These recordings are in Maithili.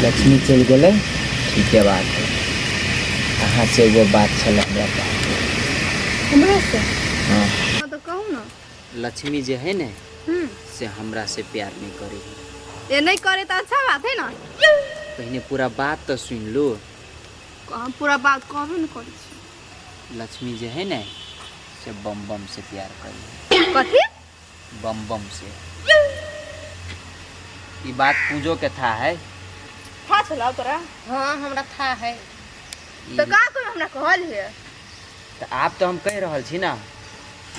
लक्ष्मी चलि गेलै, ठीके बात है। अहाँ से एगो बात छल हमरा पास। हमरा से? हाँ। हाँ, तऽ कहू ने। लक्ष्मी जे है ने से हमरा से प्यार नहीं करे है। ये नहीं करे तऽ अच्छा बात है ना। पहिने पूरा बात तऽ सुनि लू। हम पूरा बात कहबे ने करै छी। लक्ष्मी जे है ने से बम बम से प्यार करे। कथी? बम बम से। ई बात पूजो के था है। था छलौ तोरा? हाँ, हमरा था है। तऽ का कोई हमरा कहल है? तऽ आब तऽ हम कहि रहल छी ना,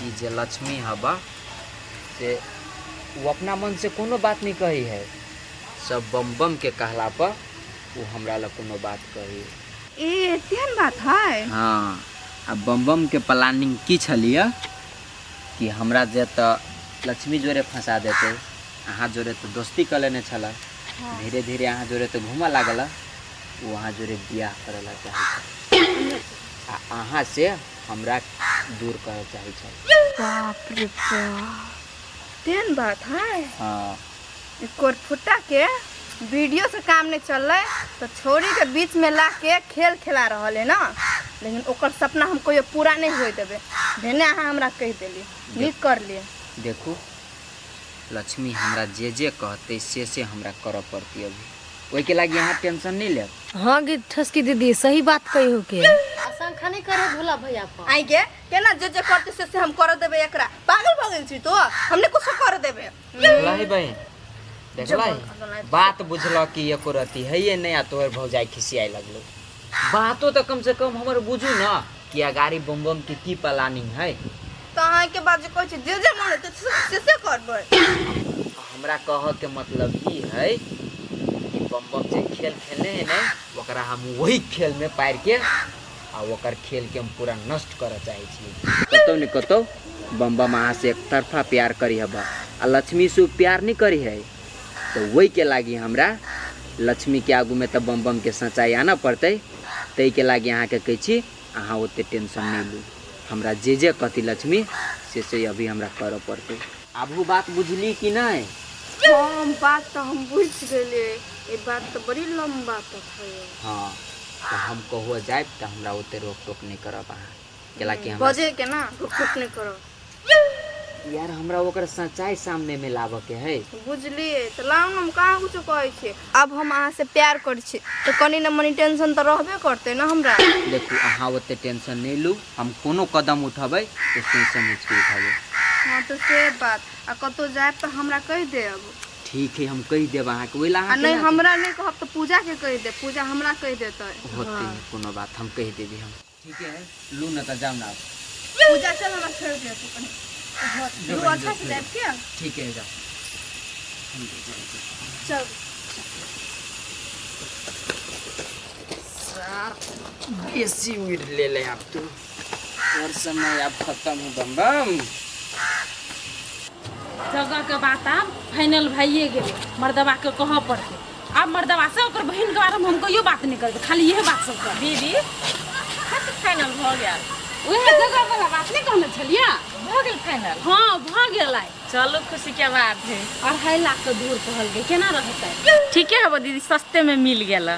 ई जे लक्ष्मी हबा से ओ अपना मन से कोनो बात नहीं कही है, सब बम बम के कहला पर ओ हमरा लग कोनो बात कही। ए तेहन बात है? हाँ, आ बम बम के प्लानिंग की छलिए कि हमरा जे तऽ लक्ष्मी जोरे फंसा देतै, अहाँ जोरे तऽ दोस्ती कऽ लेने छलए, धीरे धीरे अहाँ जोरे तऽ घूमऽ लागल, ओ अहाँ जोरे बियाह करऽ लए चाहै छल आ अहाँ से हमरा दूर करऽ चाहै छल। बाप रे बाप, तेहन बात है? हाँ। ई कोरफुटा के वीडियो से काम नहीं चललै तऽ छोरी के बीच में ला के खेल खेला रहल है ना, लेकिन ओकर सपना हम कहियो पूरा नहीं होए देबै। भेने अहाँ हमरा कहि देली, नीक कर लिए। देखू लक्ष्मी हमरा जे जे कहतै से से हमरा करऽ पड़तै अभी, ओहिके लागि अहाँ टेंशन नहीं लेब। हाँ गे ठसकी दीदी, सही बात कही हो के। आशंका नहीं करे भोला भैया पर। आई गे केना जे जे करतै से से हम कर देबै एकरा। पागल भऽ गेल छी तो, हमने कुछ कर देबै। देखलही बहिन, देखलही बात बुझल कि एको रत्ती हैये नहीं आ तोहर भौजाई खिसियाए लगलो। बातो तऽ कम से कम हमर बुझू ना कि अगाड़ी बम बम के की प्लानिंग है। तऽ अहाँके बात जे कहै छी जे जे मन हेतै से से करबै। हमरा कहऽ के मतलब ई है कि बम बम जे खेल खेलने है ने ओकरा हम वही खेल में पारि के आ ओकर खेल के हम पूरा नष्ट करऽ चाहै छी। कतौ ने कतौ बम बम अहाँ से एक तरफा प्यार करी हबा आ लक्ष्मी से प्यार नहीं करी है, तो वही के लागी हमरा लक्ष्मी के आगू में तो बम बम के सच्चाई आना पड़तै। तै के लागी अहाँ के कहै छी अहाँ ओते टेंशन नहीं लू, हमरा जे जे कहती लक्ष्मी से से अभी हमरा करऽ पड़तै। आबू बात बुझली कि नहीं? हम बात तो हम बुझ गेलियै, ई बात तो बड़ी लंबा तक है। हाँ, तो हम कहुआ जायब तो हमरा ओते रोक टोक नहीं करब अहाँ, केला कि हमरा बजे के ना रोक टोक नहीं करब यार, हमरा ओकर सच्चाई सामने में लाबऽ के है। बुझलियै तऽ लाउ ने, हम कहाँ कुछो कहै छियै। आब हम अहाँ से प्यार करै छी तऽ कनि ने मनि टेंशन तऽ रहबे करतै ने हमरा। देखू अहाँ ओते टेंशन नहीं लू, हम कोनो कदम उठेबै तऽ सोचि समझि के उठेबै। हाँ तऽ से बात, आ कतहु जायब तऽ हमरा कहि देब। ठीक है, हम कहि देब अहाँके, ओहि ला आ अहाँ नहि केना हमरा नहि कहब तऽ पूजा के कहि देब, पूजा हमरा कहि देतै। होते है कोनो बात, हम कहि देबै हम। ठीक है, लू न तऽ जाउ ना। पूजा चल हमरा छोड़ि दे तू कनि। लू अच्छा से जायब के? ठीक है, जाओ। चल। बेसी उड़ ले ले अब तू, और समय अब खत्म हो बम बम। जगह के बात आब फाइनल भइए गेलै, मर्दबा के कहऽ पड़तै। आब मर्दबा से ओकर बहिन के बारे में हम कहियो बात नहीं करबै, खाली इहे बात सब करबै। दीदी कथी फाइनल भऽ गेल? उएह जगह वाला बात नहीं कहने छलियै? भऽ गेल फाइनल? हाँ भऽ गेलै। चलू खुशी के बात है। 2.5 लाख के दूर कहलकै, केना रहतै? ठीके हबो दीदी, सस्ते में मिल गेल।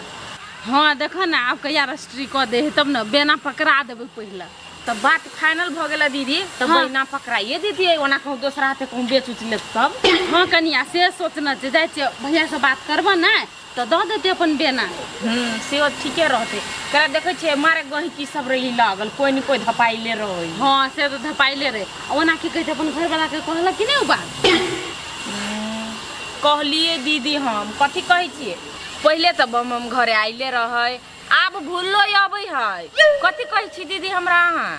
हाँ देखो ना आब कहिया रजिस्ट्री कऽ दे है तब ने बेना पकड़ा देबै पहिले। तब बात फाइनल भऽ गेल दीदी, तब हाँ। बहिना पकड़ाइए दीदी, ओना कहूँ दोसरा हाथे कहूँ बेच उच लेत तब। हाँ कनिया से सोचना छै, जाइ छियै भैया से बात करबऽ ने तऽ दऽ देतै अपन बेना। सेहो ठीके रहतै। करा देखै छियै मारे गहिकी सब रही लागल, कोइ ने कोइ धपाइले रहै। हाँ से तऽ धपाइले रहै। ओना की कहै छै अपन घरवाला के कहलक कि नहि ओ बात? कहलियै दीदी हम, कथी कहै छियै, पहिले तऽ बम बम घरे आइले रहै, आब भूललो अबै है। कथी कहै छी दीदी हमरा अहाँ?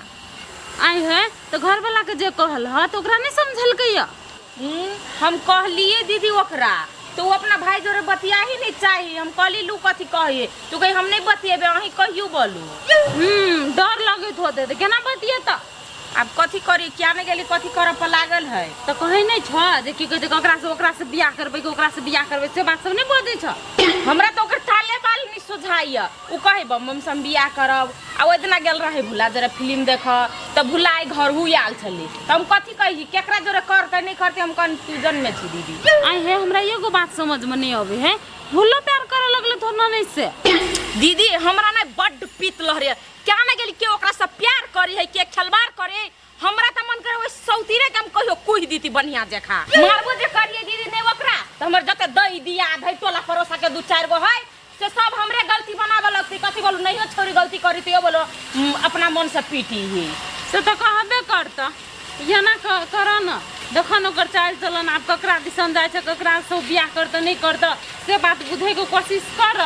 आइ है तऽ घरवाला के जे कहल ह तऽ ओकरा नहि समझलकै या? हम कहलियै दीदी ओकरा तऽ ओ अपना भाई जोरे बतिया ही नहीं चाही। हम कहली लू कथी कहिए, तू कही हम नहीं बतियेबै, अहीं कहियो बोलू। डर लगैत होतै तऽ केना बतियेतऽ? आब कथी करी, क्या नहीं गेली, कथी करऽ पर लागल है? तऽ कहै नहि छ जे की कहै छै ओकरा से ओकरा से बियाह करबै कि ओकरा से बियाह करबै, से बात सब नहि बजै छ? हमरा तऽ ओकर ताले बाल नहीं सोझाइया। उ कहै बम बम से हम बियाह करब, आ ओहि दिना गेल रहै भुला जरा फिल्म देख तऽ भुला आइ घर हु आयल छलै, तऽ हम कथी कहै केकरा जोरे करतै नहीं करतै, हम कन्फ्यूजन में छी दीदी। आइ हे हमरा एगो बात समझ में नहीं अबै है, भुलो प्यार करे लगले तोहर ननैद से। दीदी हमरा ने बड्ड पीत लहरे क्या ना गेली के ओकरा से प्यार करी है के खिलवाड़ करे। हमरा त मन करे ओइ सौतीरे के हम कहियो कुहि दीती बढ़िया जखा मारबो जे करिए दीदी नहीं ओकरा त हमर जते दई दिया धई टोला पड़ोसा के दू चार गो है से सब हमरे गलती बनाबे लगती। कथी बोलू नहियो छोरी गलती करी तो बोलो अपना मन से पीटी ही से तऽ कहबे करतऽ एना कर न देखन ओकर चालि चलन आब ककरा दिसन जाइ छै ककरा से बियाह करतऽ नहि करतऽ से बात बुझैके कोशिश कर।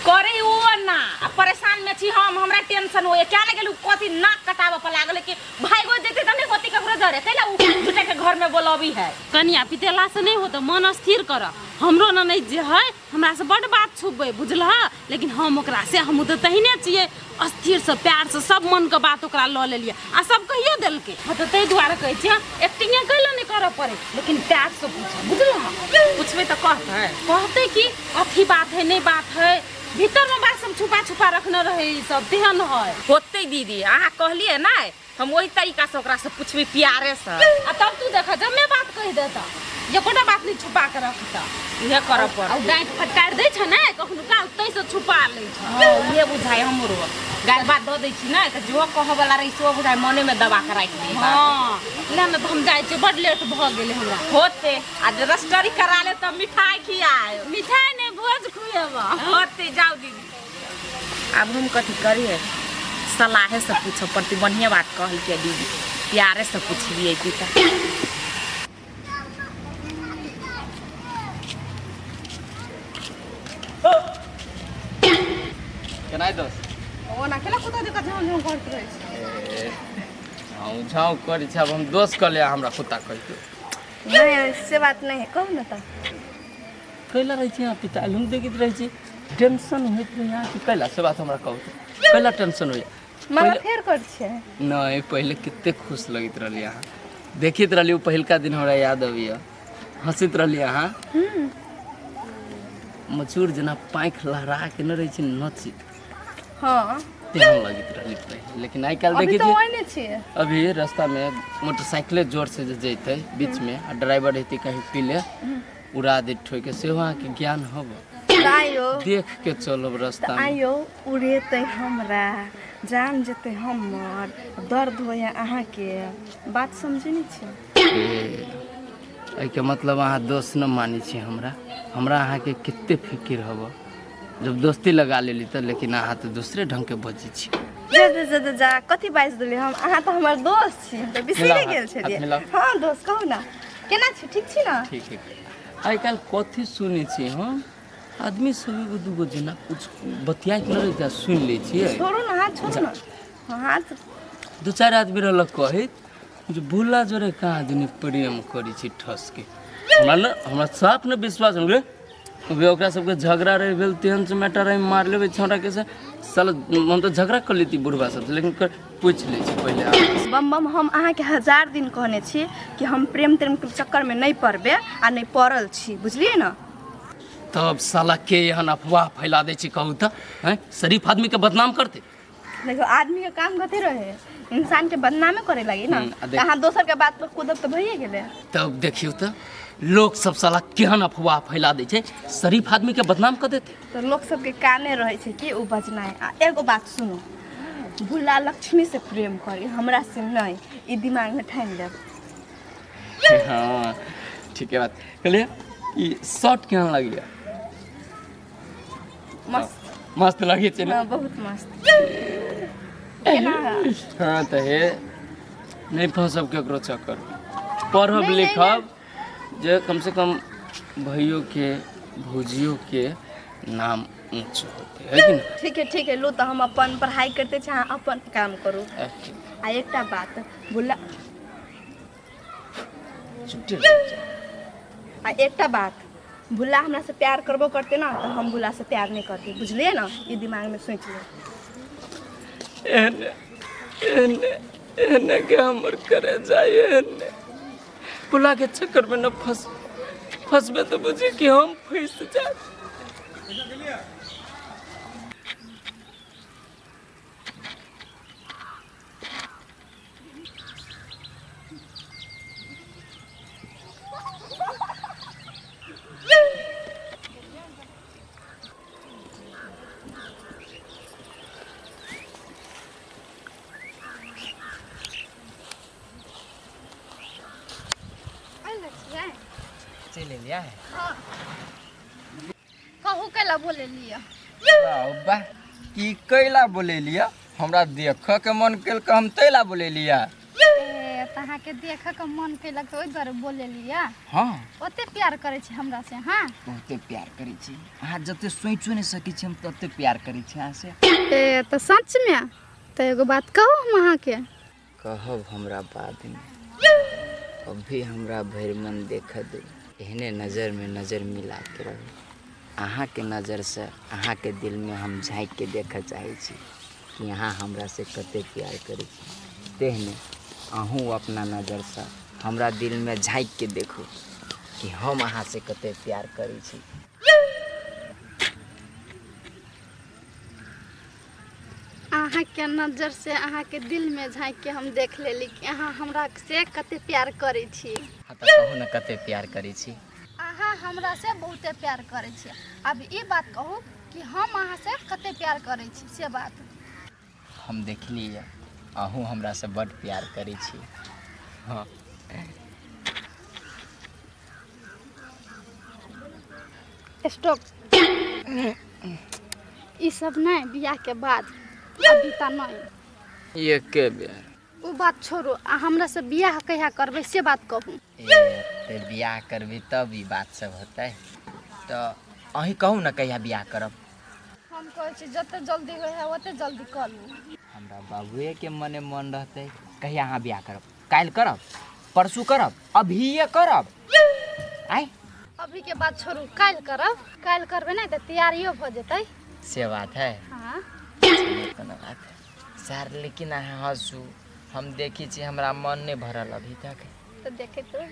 करे ओ ना आ परेशान में छी हम, हमरा टेंशन होए क्या ना गेलू कथी नाक कटाबे पर लागल कि भाई गो जेते त नहीं होती ककरो जरे कैला उ झूठे के घर में बोलबी है। कनिया पितेला से नहीं होतऽ मन स्थिर कर। हमरो न नहीं जे है हमरा से बड बात छुपबै बुझलह, लेकिन हम ओकरा से हमहूँ तऽ तहिने छियै अस्थिर से प्यार से सब मन के बात ओकरा लऽ लेलियै आ सब कहियो देलकै। हाँ तऽ ताहि दुआरे कहै छियै एक्टिंगे कैला नहि करऽ पड़ै लेकिन प्यार से पूछ बुझलह। पूछबै तऽ कहतै कहतै कि अथी बात है नहीं बात है भीतर में बात सब छुपा छुपा रखने रहे ई सब तेहन है। होतै दीदी अहाँ कहलियै ने हम ओही तरीका से ओकरा से पूछबै प्यारे से आ तब तू देख जमे बात कहि देता एकोटा बात नहीं छुपा के रखता इहे करऽ पड़तै। आ डाँटि फटकारि दै छै ने कखनो काल ताहिसँ छुपा लै छै। हँ उहे बुझाइ हमरो गारि बात दऽ दै छी ने तऽ जो कहऽ वाला रहै सेहो बुझाइ मने में दबा के राखि दै। हँ ले ने तऽ हम जाइ छियै बड लेट भऽ गेलै हमरा। होतै आ जे रजिस्ट्री करा ले तब मिठाई खियाएब। मिठाई नहि भोज खुएब। होतै जाउ दीदी। आब हम कथी करिए सलाहे से पूछऽ पड़तै। बढ़िया बात कहलकै दीदी प्यारे से पुछलियै की तऽ। केना दोस्त ओना केला कुत्ता जकाँ झाँव झाँव करैत रहै छै। झाँव झाँव करै छै। आब हम दोस्त कहलियै हमरा कुत्ता कहै नहीं से बात नहीं है कहू ने तऽ। कैला रहै छी अहाँ पिता हम देखैत रहै छी टेंशन होइत रहै अहाँके कैला से बात हमरा कहू तऽ कैला टेंशन होइए? मना फेर कर छियै। नहि पहिले कते खुश लगैत रहलियै अहाँ देखैत रहलियै ओ पहिलका दिन हमरा याद अबैए हँसैत रहलियै अहाँ मचूर जेना पाँखि लहरा के नहि रहै छै नचैत। हाँ तेहन लगैत रहली पहिले लेकिन आइ काल्हि अभी देखै तऽ छी ओहने छियै। अभी रास्ता में मोटरसाइकिले जोर से जे जैते बीच में आ ड्राइवर रहते कहीं पीले उड़ा दे ठोके सेहो अहाँके ज्ञान होब आइयो देख के चलब रास्ता में। आइयो उड़ेतै हमरा जान जेतै हमर दर्द होइए अहाँके बात समझै नहि छियै। एहिके मतलब अहाँ दोस्त न मानै छी हमरा। हमरा अहाँके कते फिकिर हब जब दोस्ती लगा लेली तऽ लेकिन अहाँ तऽ दोसरे ढंग के बजै छी। जा जा जा जा कथी बाजि देलियै हम? अहाँ तऽ हमर दोस्त छी हम तऽ बिसरि गेल छलियै। हाँ दोस्त कहू ने केना छी? ठीक छी ने? ठीक है। आइ काल्हि कथी सुनै छी हम आदमी सब एगो दूगो जेना कुछ बतियाइत न रहै सुनि लै छियै। छोड़ू ने हाथ छोड़ू ने हाथ। दू चारि आदमी रहलक कहैत जे भोला जोरे कहाँ दुनी प्रेम करै छी ठस के। हमरा ने हमरा साफ ने विश्वास हो गेलै अभी ओकरा सबके झगड़ा रहे भेल तेहन से मैटर रहे मार लेबै छौड़ा के से साला हम तऽ झगड़ा कर लेती बुढ़बा सबसे लेकिन पूछि लै छी पहिले। बम बम हम अहाँके 1000 दिन कहने छी कि हम प्रेम त्रेम के चक्करमे नहि पड़बै आ नहि पड़ल छी बुझलियै ने। तब साला के एहन अफवाह फैला दै छै कहू तऽ हैं शरीफ आदमी के बदनाम करते। देखो आदमी के काम कथी रहे इंसान के बदनामे करे लगी ना। अहाँ दोसर के बात पर कूदब तऽ भइए गेलै। तब देखियौ तऽ लोक सब साला केहन अफवाह फैला दै छै शरीफ आदमी के बदनाम कर देते। तऽ लोक सबके कामे रहै छै कि ओ बजनाइ। आ एगो बात सुनू भुला लक्ष्मी से प्रेम करी हमरा से नहीं ई दिमाग में ठानि लेब। हाँ ठीक है बात कहलिए ई शर्ट केहन लगैया? मस्त मस्त लगे छै ने? हाँ बहुत मस्त। हाँ तऽ हे नहीं फंसब केकरो चक्कर पढ़ब लिखब जे कम से कम भैयो के भौजियो के नाम ऊँच होते है कि ना? ठीक है ठीक है लो तऽ हम अपन पढ़ाई करते छी अहाँ अपन काम करू। आ एकटा बात भुला आ एकटा बात भुला हमरा से प्यार करबो करते ना तऽ हम भुला से प्यार नहीं करते बुझलियै ना? ई दिमाग में सोच ले। एहने एहने एहने के हमर करे जाय एहने भुला के चक्कर में न फंस फंसबे तो बुझी कि हम फंस जाए। ले लिया है। कहू कैला बोले लिया? वाह, की कैला बोलेलिया? हमरा देख के मन केलक, हम तैला बोलेलिया। ए, तऽ अहाँके देखऽ के मन केलक तऽ ओहि दुआरे बोले लिया? हाँ। ओते प्यार करै छी हमरा से? हाँ। बहुते प्यार करै छी, अहाँ जते सोचो नहि सकै छी, हम तते प्यार करै छी अहाँ से। ए, तऽ सचमे तऽ एगो बात कहू हम अहाँके? कहब हमरा बादमे, अभी हमरा भरि मन देख दू। एहने नजरमे नजर मिला के रहू। अहाँके नजरसँ अहाँके दिलमे हम झाँकि के देखऽ चाहै छी कि अहाँ हमरासँ कते प्यार करै छी। तेहने अहूँ अपना नजरसँ हमरा दिलमे झाँकि के देखू कि हम अहाँसँ कते प्यार करै छी। अहाँके नजर से अहाँके दिल में झाँकि के हम देख लेली कि अहाँ हमरा से कते प्यार करै छी। हाँ, तऽ कहू ने, कते प्यार करै छी? अहाँ हमरा से बहुते प्यार करै छी। आब ई बात कहू कि हम अहाँ से कते प्यार करै छी, से बात। हम देखलियै, अहूँ हमरासँ बड्ड प्यार करै छी। हाँ। स्टॉप, ई सब नहीं, बियाह के बाद, अभी तऽ नहीं। एके बेर। ओ बात छोड़ू, आ हमरा से बियाह कहिया करबै, से बात कहू। ए, तऽ बियाह करबै तब ई बात सब होतै। तऽ अहीं कहू ने, कहिया बियाह करब? हम कहै छी जते जल्दी होइ है ओते जल्दी कऽ लू। हमरा बाबुएके मने मन रहतै। कहिया अहाँ बियाह करब? काल्हि करब, परसू करब, अभिये करब? आइ। अभी के बात छोड़ू, काल्हि करब। काल्हि करबै ने तऽ तैयारियो भऽ जेतै। से बात है? हाँ। चलो, कोनो बात है सर, लेकिन अहाँ हँसू, हम देखै छी, हमरा मन नहि भरल अभी तक। तऽ देखैत रहू।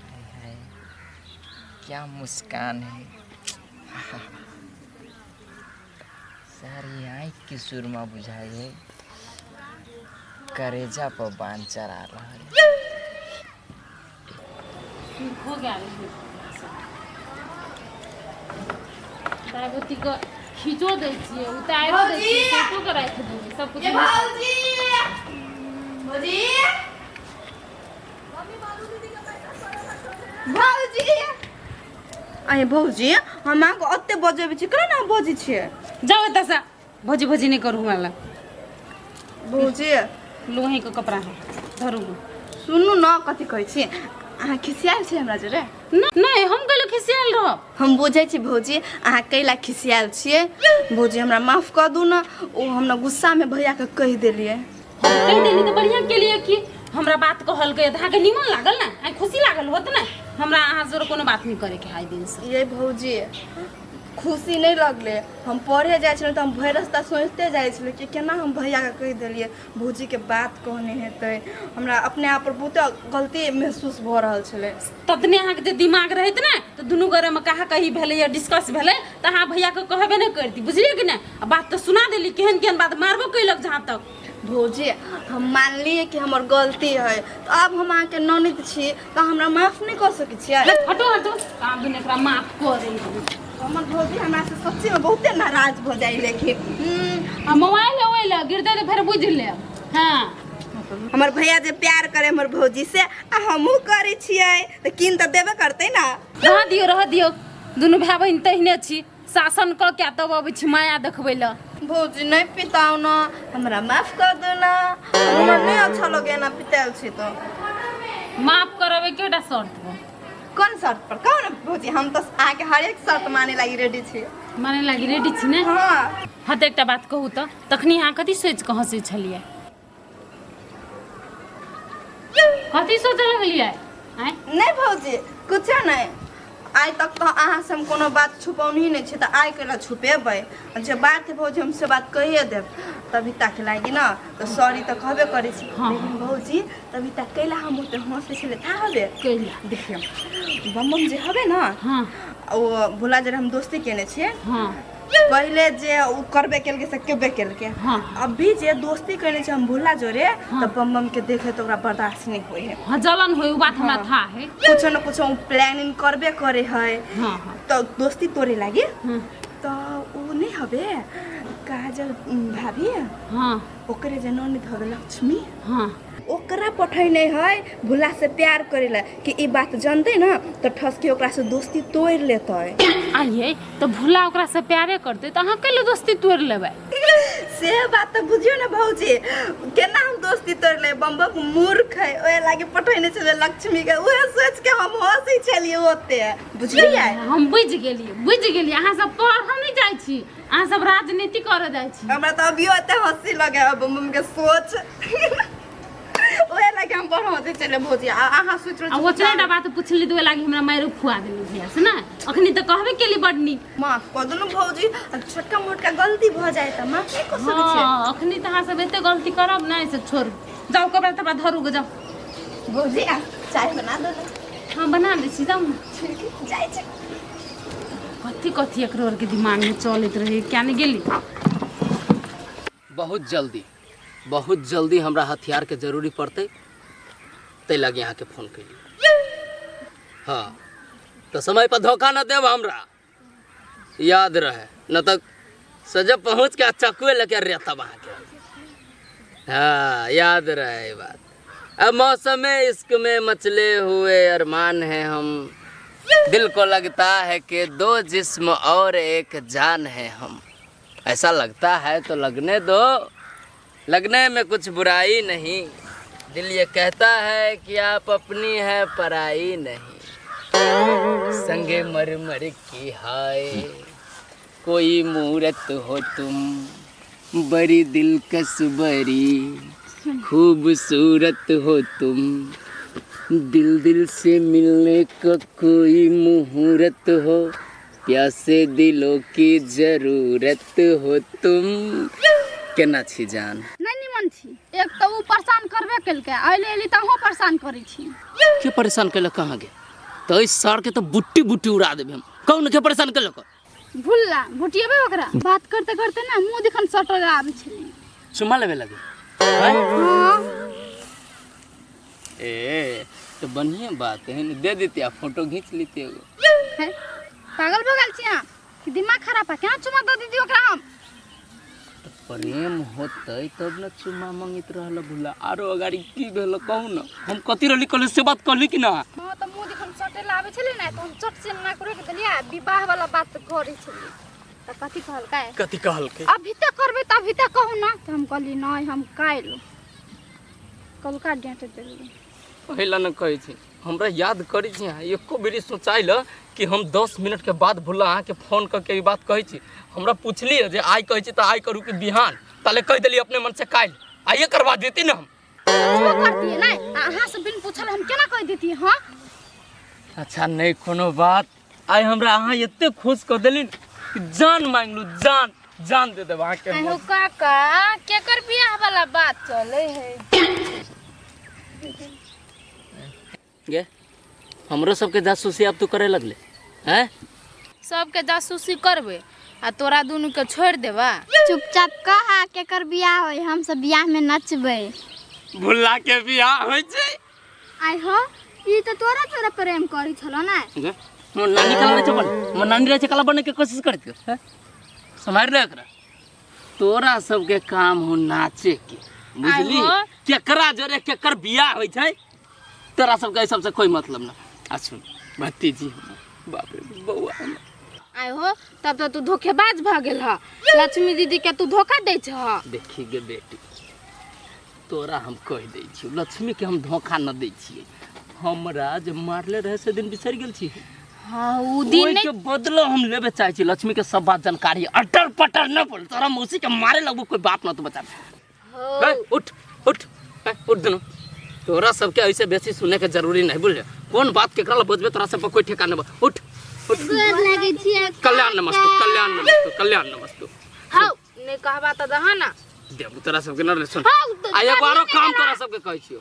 हाय हाय, क्या मुस्कान है सारी! आँखि के सुरमा बुझाइ है, करेजा पर बान चढ़ा रहल है। हो गया। दाइ के खींचो दै छियै, उतारो दै छियै, फोटो के राखि देबै सब कुछ। भौजी, भौजी, भौजी, अरे भौजी, हम अहाँके ओते बजबै छी, केना ने बजै छियै? जाओ एतऽसँ, भौजी भौजी नहि करू हमरा लग। भौजी। लोहे के कपड़ा है, धरू। सुनू न, कथी कहै छी? अहाँ खिसियाल छी हमरा जोरे? नहि, हम कैले खिसियाल रहब? हम बुझै छी भौजी, अहाँ कैला खिसियाल छियै। भौजी, हमरा माफ कऽ दू ने, ओ हम ने गुस्सामे भैयाके कहि देलियै। कहि देली तऽ बढ़िआँ केलियै कि हमरा बात कहलकै तऽ अहाँके निमन लागल ने? आइ खुशी लागल होत ने? हमरा अहाँ से कोनो बात नहि करैके है दिनसँ। ये भौजी, खुशी नहि लगलै। हम पढ़े जाइ छलहुँ तऽ हम भरि रास्ता सोचिते जाइ छलहुँ कि केना हम भैयाके कहि देलियै, भौजीके बात कहने हेतै। हमरा अपने आप पर बहुते गलती महसूस भऽ रहल छलै। ततने अहाँके जे दिमाग रहैत ने तऽ दुनू गोरेमे कहा कही भेलै या डिस्कस भेलै तऽ अहाँ भैयाके कहबे नहि करती, बुझलियै कि नहि? आ बात तऽ सुना देली, केहन केहन बात, मारबो कैलक जहाँ तक। भौजी, हम मानलियै कि हमर गलती है, तऽ आब हम अहाँके ननद छी तऽ हमरा माफ नहि कऽ सकै छियै? हटो हटो, आब दुनू एकरा माफ कऽ दै। हमर भौजी हमरा से सच्चीमे बहुते नाराज भऽ जाइ, लेकिन आ मोबाइल ओहि लए गिरतै तऽ फेर बुझि लेब। हाँ। हमर भैया जे प्यार करे हमर भौजी से आ हमहूँ करै छियै तऽ कीन तऽ देबे करतै ने। रह दियौ, रह दियौ, दुनू भाय बहिन तहिने छी। शासन कऽ के तब अबै छी माया देखबै लए। भौजी, नहि पिताउ न, हमरा माफ कर दू न, हमरा नहि अच्छा लगे ना पितायल छी तऽ। माफ करब एकेटा शर्त पर। कोन शर्त पर? कहू ने भौजी, हम तऽ अहाँके हर एक शर्त माने लागि रेडी छी। माने लागि रेडी छी ने? हाँ। हाँ, तऽ एकटा बात कहू तऽ, तखनी अहाँ कथी सोचि कऽ हँसै छलियै? कथी सोचऽ लगलियै आँय? नहि भौजी, कुछो नहि। आइ तक तऽ अहाँसँ हम कोनो बात छुपौनही नहि छी, तऽ आइ कैला छुपेबै? जे बात है भौजी, हम से बात कहिए देब। तभी तक लागि न तऽ सॉरी तऽ कहबे करै छी। लेकिन भौजी, तभी तक कैला हम ओते हँसै छलै, था हबे? कैला? देखियौ, बम बम जे हबे ने, ओ भोला जे हम दोस्ती केने छियै, पहिले जे ओ करबे केलकै से केबे केलकै। अभी जे दोस्ती केने छै हम भोला जोरे, तऽ बम बम के देखे तऽ ओकरा बर्दाश्त नहि होइ है। हाँ, जलन होय, उ बात हमरा था है। कुछो न कुछो प्लानिंग करबे करे है। हाँ हाँ तऽ दोस्ती तोड़े लागी। तऽ ओ नहि हबे काजल भाभी। हाँ। ओकरे जे ननद हबे लक्ष्मी। हाँ। ओकरा पठैने है भुला से प्यार करे ला कि ई बात जानते ना तऽ ठस के ओकरा से दोस्ती तोड़ लेतै। आइए तऽ भुला ओकरा से प्यारे करतै तऽ अहाँ कैले दोस्ती तोड़ लेबै? से बात तऽ बुझियौ ने भौजी, केना हम दोस्ती तोड़ ले। बम्बक मूर्ख है, ओहे लागी पठैने छलै लक्ष्मी के, उहे सोच के हम हंसै छलियै ओते, बुझलियै? हम बुझि गेलियै, बुझि गेलियै। अहाँ सब पढ़ऽ नहि जाइ छी, अहाँ सब राजनीति करऽ जाइ छी। हमरा तऽ अभियो एते हंसी लगे है बम्बम के सोच, ओहे लागी हम बड़ हंसै छलियै भौजी। आ अहाँ सोच रहल आ छी। ओतने टा बात पुछली तऽ ओहि लागी हमरा मारि खुआ देली भैया से ने। अखनी तऽ कहबे केली बड नीक। माफ कऽ देलहुँ भौजी, आ छोटका मोटका गलती भऽ जाय तऽ माफ नहि कऽ सकै छियै? हाँ, अखनी तऽ अहाँ सब एते गलती करब नहि से छोड़ू। जाउ, कपड़ा तपड़ा धरू गे, जाउ। भौजी, आ चाय बना दो ने। हाँ, बना दै छी, जाउ ने। ठीक, जाइ छी। कथी कथी एकरो आरके दिमागमे चलैत रहै, क्या नहि गेली। बहुत जल्दी, बहुत जल्दी हमरा हथियारके जरूरी पड़तै, ताहि लागी अहाँके फोन केली। हाँ, तऽ समय पर धोखा न देब, हमरा याद रहे, न तऽ सजब पहुँच के चक्कुए लेके रेतब अहाँके। हाँ, याद रहे ई बात। अब मौसम इश्क में मचले हुए अरमान है हम, दिल को लगता है कि दो जिस्म और एक जान है हम। ऐसा लगता है तो लगने दो, लगने में कुछ बुराई नहीं। दिल ये कहता है कि आप अपनी है पराई नहीं। संगे मर मर की हाय कोई मूरत हो तुम, बड़ी दिलकश बड़ी खूबसूरत हो तुम। दिल दिल से मिलने का कोई मुहूर्त हो, प्यासे दिलों की जरूरत हो तुम। केना छी जान? नहि निमन छी। एक तऽ ओ परेशान करबे केलकै, अइले अइली तऽ अहूँ परेशान करै छी। के परेशान केलक? कहाँ गे? तऽ एहि सर के तऽ बुट्टी बुट्टी उड़ा देबै हम। कौन के परेशान केलक? भुल्ला भुटिएबै ओकरा। बात करते करते ने मुँह दिखन सटल आबै छलै। चुम्मा लेबे लगे? हाँ। ए तो बढ़िया बात है ने, दे देते आ फोटो घींच लेते एगो। है, पागल भऽ गेल छी अहाँ कि दिमाग खराब है? केना चुम्मा दऽ दीदी ओकरा हम? प्रेम होतै तब ने चुम्मा मंगैत रहल भुला। आरो अगाड़ी की भेल कहू ने, हम कथी रहली कहली से बात कहली कि ना? हाँ, तऽ मुँह दिखन सटे आबै छलै ने तऽ हम चट से ना रोकि देलियै आ विवाह वाला बात करै छलियै तऽ कथी कहलकै? कथी कहलकै? अभी तक करबै तऽ अभी तक कहू ना। तऽ हम कहली नहि, हम काल्हि कलका डाँटि देलियै। पहिला न कहै छी, हमरा याद करै छी अहाँ एको बेरी सोचाइल कि हम 10 मिनटके बाद भुला अहाँके फोन कऽ के ई बात कहै छी? हमरा पुछलियै जे आइ कहै छी तऽ आइ करू कि बिहान, ताले कहि देलियै अपने मन से काल्हि, आइए करवा देती ने हम। पुछबो करतियै नहि आ अहाँ से बिन पूछल हम केना कहि देतियै? हाँ। अच्छा, नहि कोनो बात। आइ हमरा अहाँ एते खुश कऽ देली कि जान मांगलू, जान जान दे देब अहाँके हम। अहो काका, केकर बियाह वाला बात चले है? गे, हमरो सबके जासूसी आब तू करे लगले हैं? सबके जासूसी करबै आ तोरा दुनू के छोड़ि देबा? चुपचाप कहा केकर बियाह होय, हम सब बियाह में नचबै। भुल्ला के बियाह होइ छै। आइ हो, ई तऽ तोरा तोरा प्रेम करै छलो ने। गे, मोर नानी कला रहै छै बन, मोर नानी रहै छै कला बने के कोशिश करैत के हैं? सम्हारि ले एकरा। तोरा सबके काम हो नाचे के, बुझली? आइ हो। केकरा जोरे केकर बियाह होइ छै तोरा सबके एहि सबसे कोई मतलब ना। आ सुन भतीजी हमर, बाप रे बौआ हमर। आइ हो, तब तऽ तू धोखेबाज भऽ गेल ह। लक्ष्मी दीदी के तू धोखा दै छह। देखी गे बेटी, तोरा हम कहि दै छियौ, लक्ष्मी के हम धोखा न दै छियै। हमरा जे मारले रहे से दिन बिसरि गेल छी? हाँ, उ दिन ओहि नहि के बदला हम लेबे चाहै छी। लक्ष्मी के सब बात जानकारी। अटर पटर न बोल, तोरा मौसी के मारे लगबो, कोई बात न तू बचा। ए, उठ उठ, ए, उठ दुनू। तोरा सबके ऐसे बेसी सुने के जरूरी नहीं, बुझले? कोन बात केकरा ला बजबे तोरा सब पर कोई ठेकाना नहीं। उठ उठ। गोर लागै छियै। कल्याण नमस्तु, कल्याण नमस्तु, कल्याण नमस्तु। हौ, नहि कहबा तऽ दहा ना। देबू तोरा सबके न रे। सुन, हौ, तऽ आ एगो आरो गाड़ी काम नहि तोरा सबके कहै छियौ,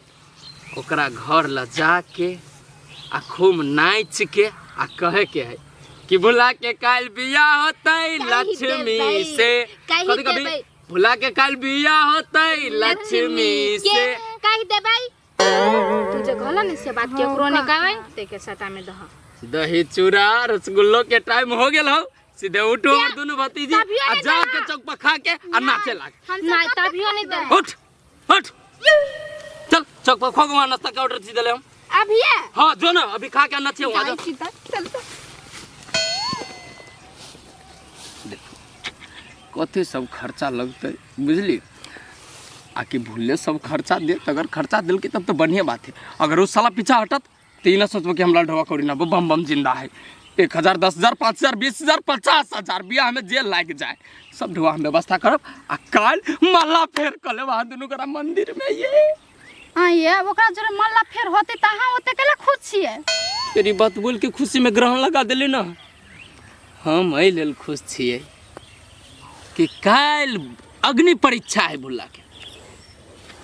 ओकरा घर ल जाके आ खूब नाचि के आ कहे के है कि भुला के काल्हि बियाह होतै लक्ष्मी से। कहि कथी कभी देबै। भुला के काल्हि बियाह होतै लक्ष्मी से कहि देबै। तू जे कहला ने से बात केकरो नहि कहबै, ताहिके सटा में दह। दही चूड़ा रसगुल्लो के टाइम हो गेल हौ। सीधे उठो हमर दुनू भतीजी तभियो आ नहीं जा देला। के चौक पर खा के आ नाचे लाग। नहीं तभियो नहीं दे। उठ उठ चल चौक पर खो के वहाँ नाश्ता का ऑर्डर ची देले हम। अभिये? हाँ जो ना अभी खा के नाचे वहाँ जाइ जा। छी तऽ चल तऽ। कथी सब खर्चा लगतै बुझली, आ कि भूले सब खर्चा दे, अगर खर्चा दिलकै तब तो बढ़िया बात है। अगर वो साला पीछा हटत तो ई ना सोचबो कि हमरा ढोआ कौड़ी ना बम बम जिंदा है। 1000 10,000 5,000 20,000 50,000 बियाह में जे लागि जाए सब ढोआ हम व्यवस्था करब। आ काल्हि माला फेर कऽ लेब अहाँ दुनू गोरा मंदिर में। ये हाँ ये ओकरा जोरे मल्ला फेर होतै तऽ अहाँ ओते केला खुश छियै? तेरी बात बोल के खुशी में ग्रहण लगा देली ना। हम एहि लेल खुश छियै कि काल्हि अग्नि परीक्षा है भुल्ला के,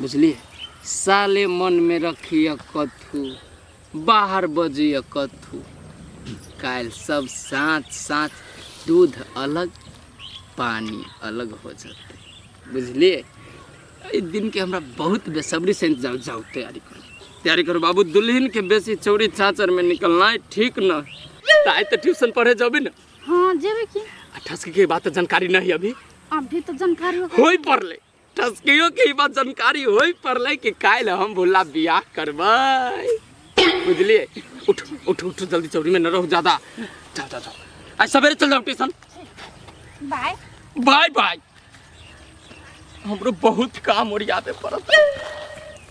बुझलिए। साले मन में रखिए कथू बाहर बजिए कथू, काल्हि सब साँच साँच दूध अलग पानी अलग हो जतै, बुझलिए। एहि दिन के हमरा बहुत बेसब्री से इंतजार। जाओ तैयारी करू, तैयारी करू बाबू। दुल्हन के बेसी चौरी चाचर में निकलना ठीक न। आइ तऽ ट्यूशन पढ़े जबी ना? हाँ जेबै की। आ ठसकी के बात जानकारी नहीं अभी? अभी तो जानकारी होई पड़ले ठसकियो के ई बात जानकारी होई पड़ले कि काल्हि हम भुल्ला बियाह करबै, बुझलिए। उठ उठ उठ जल्दी, चौरी में न रहू ज्यादा। जाओ जाओ जाओ, आज सवेरे चल जाओ ट्यूशन। बाय बाय बाय। हमरो बहुत काम ओरियाबे पड़त।